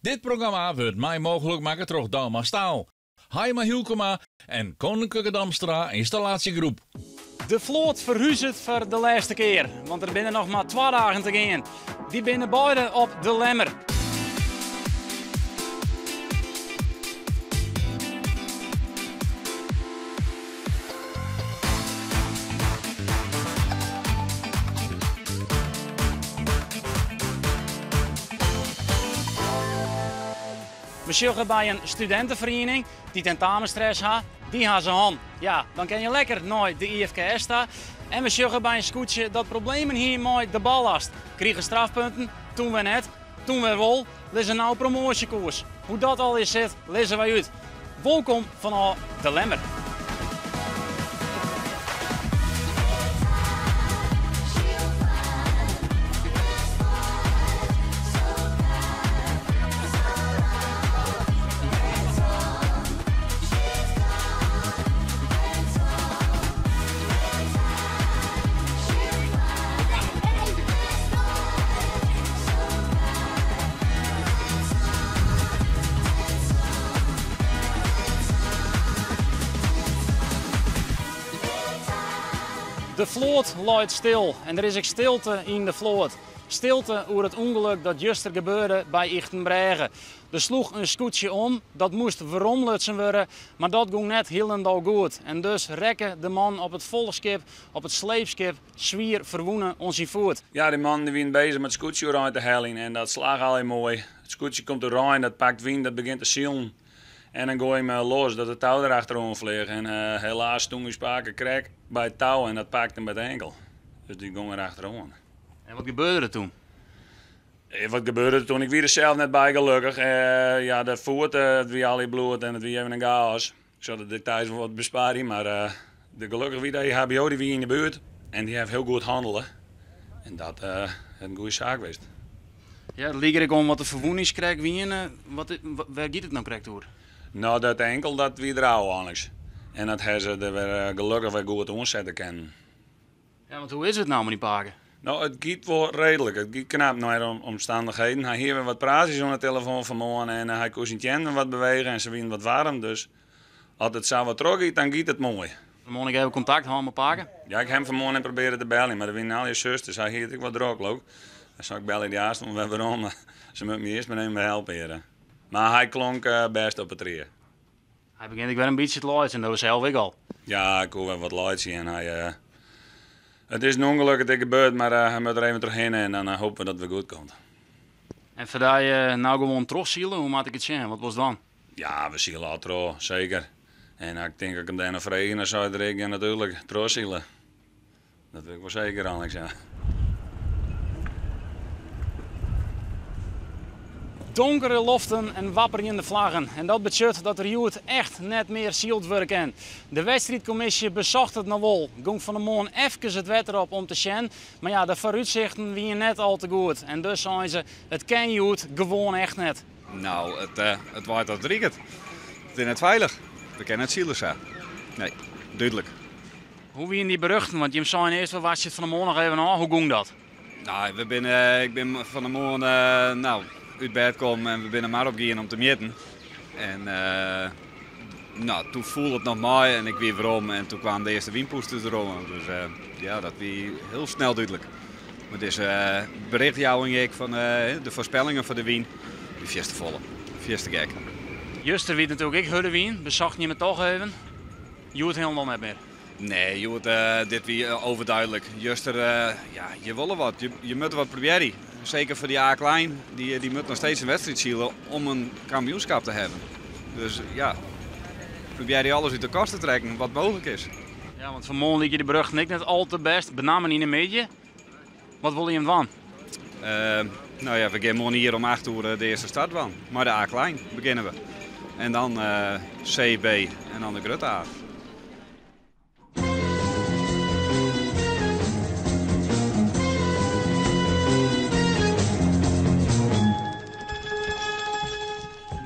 Dit programma wurdt mei mooglik makke troch Douma Staal, Haima Hylkema en Koninklijke Damstra Installatiegroep. De float ferhuzet foar de lêste kear, want der binne noch mar twa dagen te gean. Dy binne beide op De Lemmer. We sjogge by in studenteferiening dy't tentamenstress ha. Dy ha se hân. Ja, dan kin je lekker nei de IFKS ta. En we sjogge by in skûtsje dat problemen hie mei de ballast. Krige strafpunten, toen wer net, toen wer wol. Lizze no promoasjekoers. Hoe dat allegear sit, lizze wy út. Wolkom fanôf De Lemmer. De float leit stil en der is ek stilte yn de float. Stilte oer it ûngelok dat juster gebeurde by Ychtenbrêge. Der sloech in skûtsje om, dat moast weromlutsen wurde, mar dat gong net hielendal goed en dus rekke de man op it folchskip, op it sleepskip, swier ferwûne oan syn foet. Ja, dy mannen dy wienen bezich mei it skûtsje oerein te heljen en dat slagge allegear moai. It skûtsje komt oerein, dat pakt wyn, dat begjint te silen en dan goai him los dat it tou der achteroan fleach en helaas stûn ús pake krekt by it tou en dat pakte him by it enkel. Dus dy gong der achteroan. En wat gebeurde der toen? Wat gebeurde der toen? Ik wie der sels net by gelukkich. Ja, de foet, it wie allegear bloed en it wie even in chaos. Ik sil de details wol wat besparje, mar de gelukkich wie de EHBO dy wie yn de buert en dy heeft hiel goed hannele. En dat is in goede saak west. Ja, it like der ek om wat de ferwûnings krekt wiene. Wat, wêr giet it no krekt oer? No, dat enkel dat wie der ôf einliks. En dat ha se der wer gelukkich wer goed oansette kinnen. Ja, want hoe is it no mei dyn pake? No, it giet wol reedlik. It giet knap nei de omstannichheden. Hy hie wer wat praatsjes oan de telefoan fanmoarn en hy koe syn teannen wat bewege en se wienen wat waarm. Dus as it sa wat trochgiet, dan giet it moai. Vanmoarn ek even kontakt hân mei pake? Ja, ik ha him fanmoarn even probearre te beljen, mar der wienen allegear susters. Hy hie it ek wat drok, leau ik. Dan sei ik belje dy aanst wer werom, mar se moat my earst mar even helpe hjir. Mar hy klonk bêst op 'e trie. Hy begjint ek wer in bytsje te laitsjen, dat we sels ek al. Ja, ik koe wer wat laitsje en hy, it is in ûngelok, it is gebeurd, mar hy moat der even trochhinne en dan hopen we dat it wer goed komt. En foar dy no gewoan trochsile, hoe moat ik it sjen? Wat wolst dwaan? Ja, we sile al troch, seker. En ik tink as ik him dêr noch freegje, dan sei er ek, ja natuerlik, trochsile. Dat wit ik wol seker, Alex, ja. Donkere loften en wapperjende flaggen. En dat betsjut dat der hjoed echt net mear syld wurde kin. De wedstriidkommisje besocht it noch wol, gong fan 'e moarn efkes it wetter op om te sjen. Mar ja, de foarútsichten wiene net al te goed. En dus seine se, it kin hjoed gewoan echt net. No, it waait as it riket. It is net feilich. We kinne net sile sa. Nee, dúdlik. Hoe wienen dy berjochten? Want jim seinen earst, we wachtsje it fan 'e moarn noch even ôf. Hoe gong dat? No, we binne, ik bin fan 'e moarn no, út bêd kommen en we binne mar opgien om te mjitten. En no, toen foel it noch mei en ik wie werom en toen kwamen de earste wynpûsters derom. Dus ja, dat wie hiel snel dúdlik. Mar dizze berichtjouwing ek fan de foarspellingen foar de wyn, wie fierste folle, fierste gek. Juster wie it natuerlik ek hurde wyn, besochten jimme toch even. Hjoed hielendal net mear. Nee, hjoed, dit wie overduidelijk. Juster, ja, je wolle wat, je moatte wat probearje. Seker foar dy A-klein, dy moat noch steeds in wedstriid sile om in kampioenskap te hawwen. Dus ja, probearje alles út de kast te trekken wat mooglik is. Ja, want fanmoarn lieken dy berjochten ek net al te bêst, benammen yn de middei. Wat wolle jim dwaan? No ja, we gean moarn ier om 8 oere de earste start dwaan. Mei de A-klein begjinne we. En dan C, B en dan de grutte A.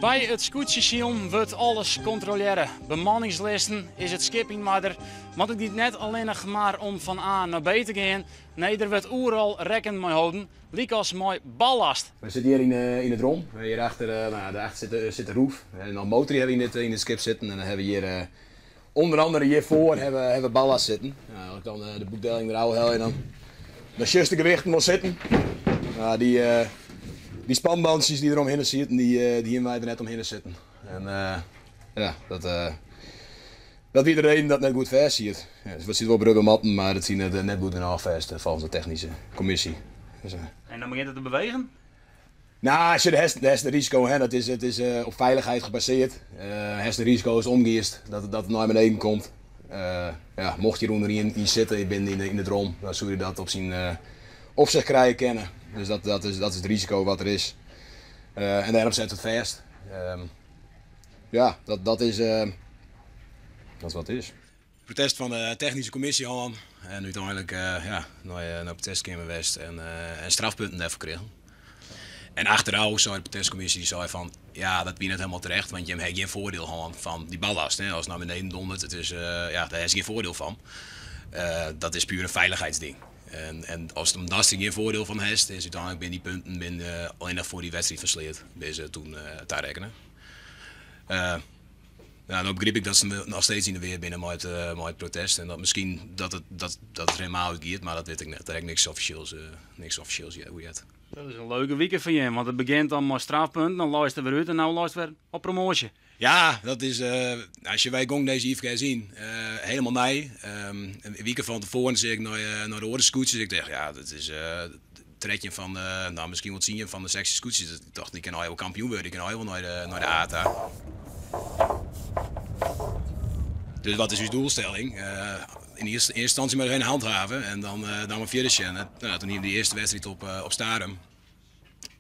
By it skûtsjesilen wurdt alles kontrolearre. Bemanningslisten, is it skip yn oarder? Want it giet net allinnich mar om fan A nei B te gean. Nee, der wurdt oeral rekken mei holden, lykas mei ballast. We sitte hjir yn it rom. Hjirachter, no ja, daarachter sit de roef. En dan motor hawwe we yn it skip sitten. En dan hawwe we hjir ûnder andere hjirfoar hawwe we ballast sitten. As ik dan de boekdelling derôf helje, dan dan sjochst de gewichten wol sitten. No, dy, dy spanbantsjes dy't der omhinne sieten, dy, dy hiene wy der net omhinne sitten. En ja, dat, dat wie de reden dat it net goed fêst siet. Ja, dus it siet wol op rubbermatten, mar it siet net, net goed genôch fêst folgens de technyske kommisje. Dus, En dan begjint it te bewegen? Nou, sjoch, dêr hast it risiko, hè, dat is, it is op feilichheid gebaseerd. Hast it risiko ast omgiest dat, dat it nei beneden komt. Ja, mocht hjir ûnder ien yn sitte binnen yn de drom, dan soe hy dat op syn op sich krije kinne. Dus dat, dat, is, dat is it risiko wat der is. En dêrom set it fêst. Ja, dat, dat is, dat is wat it is. Protest fan de technyske kommisje hân en úteinlik ja, nei de protestkeamer west en, en strafpunten dêrfoar krigen. En achterôf sei de protestkommisje dy sei fan ja, dat wie net helemaal terecht, want jim ha gjin foardiel hân fan dy ballast. Hè. As it nei beneden dondert, it is, ja, dêr hast gjin foardiel fan. Dat is puer in feilichheidsding. En, en ast omdatst der gjin foardiel fan hast, is úteinlik binne dy punten binne allinnich foar dy wedstriid fan Sleat binne se toen tarekkene. Ja, no begryp ik dat se noch steeds yn de weer binne mei it, mei it protest en dat miskien dat it, dat, dat it helemaal útgiet, mar dat wit ik net. Dêr ha ik niks offisjeels, niks offisjeels oer heard. Dat is in leuke wike foar jim, want it begjint dan mei strafpunten, dan leist der wer út en no leist wer op promoasje. Ja, dat is, as je, wy gongen dizze IFKS yn, helemaal nij. In wike fan tefoaren seach ik nei, nei de oare skûtsjes. Ik dacht, ja, dat is 13 fan de, nou, miskien wol 10 fan de 16 skûtsjes. Ik tocht, dy kinne allegear wol kampioen wurde, dy kinne allegear wol nei de, nei de A ta. Dus wat is ús doelstelling? Yn earste ynstânsje mar even handhave en dan, dan mar fierder sjen. Nou, toen hiene we dy earste wedstriid op, op Starum.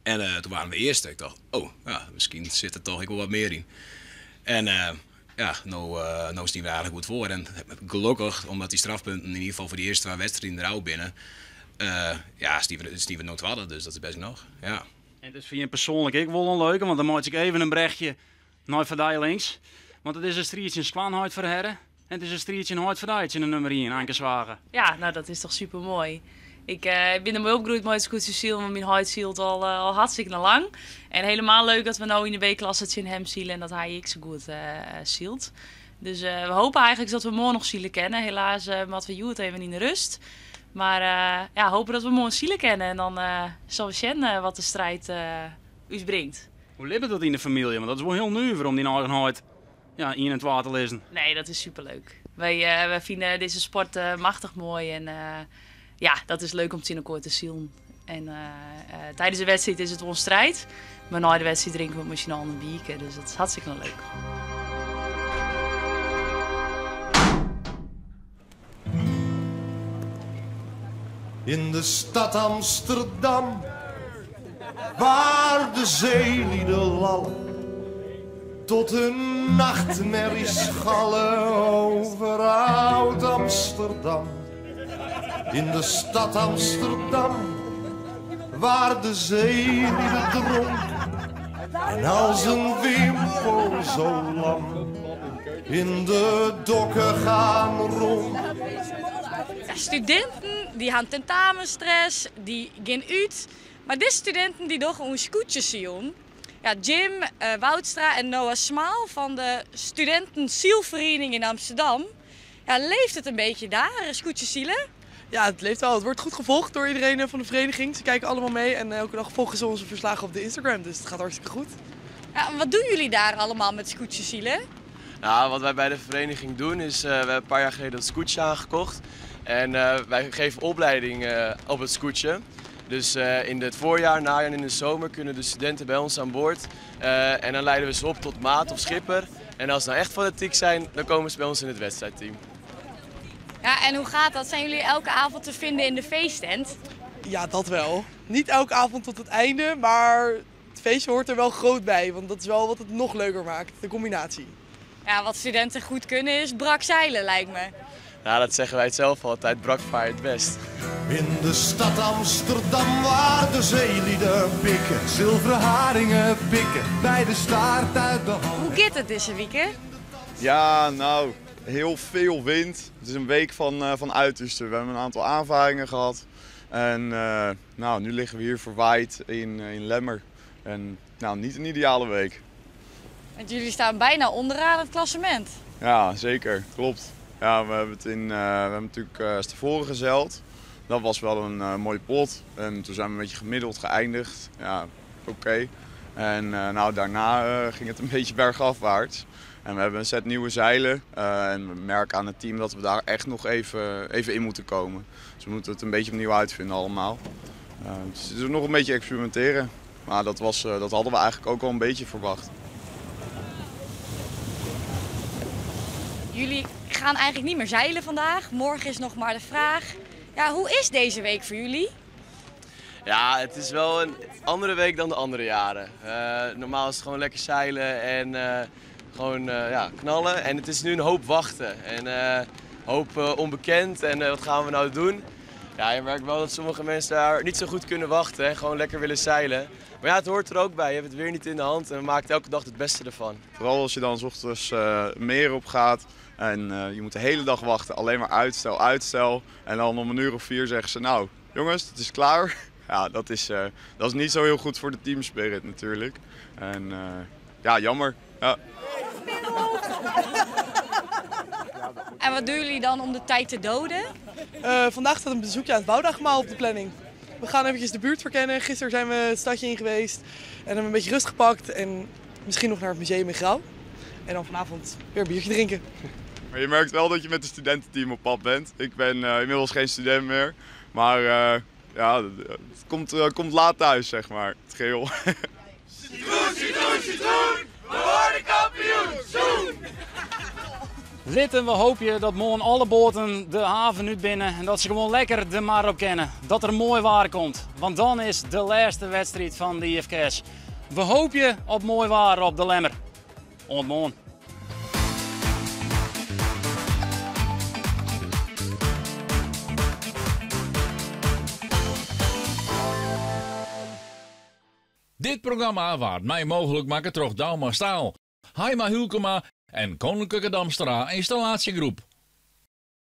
En toen waarden we earste. Ik tocht, oh, ja, miskien sit der toch ek wol wat mear yn. En ja, no, no stean we aardich goed foar. En gelokkich, omdat dy strafpunten yn ieder gefal foar dy earste twa wedstriden derôf binne, ja, stean we, stean we no twadde. Dus dat is best genôch, ja. En it is foar jim persoanlik ek wol in leuke, want dan meitsje ik even in brechje nei foar dy links. Want it is in striid tsjin skoanheit foar Herre en it is in striid tsjin heit foar dy tsjin de nummer ien, Anke Zwaga. Ja, nou dat is toch super moai. Ik bin der mei opgroeid mei it skûtsjesilen, want myn heit sylt al, al hartstikke lang. En helemaal leuk dat we no yn de B-klasse tsjin him sile en dat hy ek sa goed sylt. Dus we hopen eigenlijk dat we moarn noch sile kinne. Helaas moatte we hjoed even yn de rust. Mar ja, hopen dat we moarn sile kinne en dan sille we sjen wat de striid ús bringt. Hoe libbet dat yn de famylje? Want dat is wol hiel nuver om dyn eigen heit ja, ien en twa te lizzen. Nee, dat is superleuk. Wy, wy fine dizze sport machtich moai en ja, dat is leuk om tsjin elkoar te silen. En tidens de wedstriid is it wol in striid, mar nei de wedstriid drinke we mei syn allen in bierke, dus dat is hartstikke leuk. In de stad Amsterdam, waar de zeelieden lallen, tot hun nachtmerries schallen over oud Amsterdam. In de stad Amsterdam, waar de zeelieden dronken en als een wimpel zo lam in de dokken gaan rond. Ja, studinten dy ha tentamenstress, dy gean út. Mar dizze studinten dy dogge oan skûtsjesilen. Ja, Jim Woudstra en Noah Smaal fan de Studentensylferiening yn Amsterdam. Ja, leeft het een beetje daar, skûtsjesilen? Ja, het leeft wel. Het wordt goed gevolgd door iedereen van de vereniging. Ze kijken allemaal mee en elke dag volgen ze onze verslagen op de Instagram. Dus het gaat hartstikke goed. Ja, wat doen jullie daar allemaal met skûtsjesilen? Nou, wat wij bij de vereniging doen is, we hebben een paar jaar geleden dat skûtsje aangekocht. En wij geven opleiding op het skûtsje. Dus in het voorjaar, najaar en in de zomer kunnen de studenten bij ons aan boord. En dan leiden we ze op tot maat of schipper. En als ze nou echt fanatiek zijn, dan komen ze bij ons in het wedstrijdteam. Ja, en hoe gaat dat? Zijn jullie elke avond te vinden in de feesttent? Ja, dat wel. Niet elke avond tot het einde, maar het feestje hoort er wel groot bij. Want dat is wel wat het nog leuker maakt, de combinatie. Ja, wat studenten goed kunnen is brak zeilen, lijkt me. Nou, dat zeggen wij het zelf altijd, brak vaar het best. In de stad Amsterdam waar de zeelieden pikken, zilveren haringen pikken, bij de staart uit de hand. Hoe gaat het deze week? Ja, nou, heel veel wind. Het is een week van uitersten. We hebben een aantal aanvaringen gehad. En nou, nu liggen we hier verwaaid in Lemmer. En nou, niet een ideale week. Want jullie staan bijna onderaan het klassement. Ja, zeker. Klopt. Ja, we hebben het we hebben natuurlijk Stavoren gezeild. Dat was wel een mooie pot. En toen zijn we een beetje gemiddeld geëindigd. Ja, oké. En nou, daarna ging het een beetje bergafwaarts. En we hebben een set nieuwe zeilen. En we merken aan het team dat we daar echt nog even in moeten komen. Dus we moeten het een beetje opnieuw uitvinden allemaal. Dus het is nog een beetje experimenteren. Maar dat hadden we eigenlijk ook al een beetje verwacht. Jullie gaan eigenlijk niet meer zeilen vandaag. Morgen is nog maar de vraag. Ja, hoe is deze week voor jullie? Ja, het is wel een andere week dan de andere jaren. Normaal is het gewoon lekker zeilen en gewoon ja, knallen. En het is nu een hoop wachten en een hoop onbekend en wat gaan we nou doen? Ja, je merkt wel dat sommige mensen daar niet zo goed kunnen wachten en gewoon lekker willen zeilen. Maar ja, het hoort er ook bij. Je hebt het weer niet in de hand en we maken elke dag het beste ervan. Vooral als je dan 's ochtends meer op gaat en je moet de hele dag wachten. Alleen maar uitstel, uitstel. En dan om 4:15 zeggen ze, nou jongens, het is klaar. Ja, dat is niet zo heel goed voor de teamspirit natuurlijk. En ja, jammer. Ja. En wat doen jullie dan om de tijd te doden? Vandaag staat een bezoekje aan het Woudagemaal op de planning. We gaan eventjes de buurt verkennen. Gisteren zijn we het stadje in geweest en hebben een beetje rust gepakt. En misschien nog naar het museum in Grou. En dan vanavond weer een biertje drinken. Maar je merkt wel dat je met het studententeam op pad bent. Ik ben inmiddels geen student meer. Maar ja, het komt laat thuis, zeg maar. Het geheel. Citroen, citroen, citroen! We worden kampioen! Zoen! Litten, we hopen dat morgen alle boten de haven nu binnen en dat ze gewoon lekker de mar op kennen. Dat er mooi waar komt, want dan is de laatste wedstrijd van de IFKS. We hopen op mooi waar op de Lemmer. Ont morgen. Dit programma waard mij mogelijk maken troch Douma Staal, Haima Hylkema en Koninklijke Damstra Installatiegroep.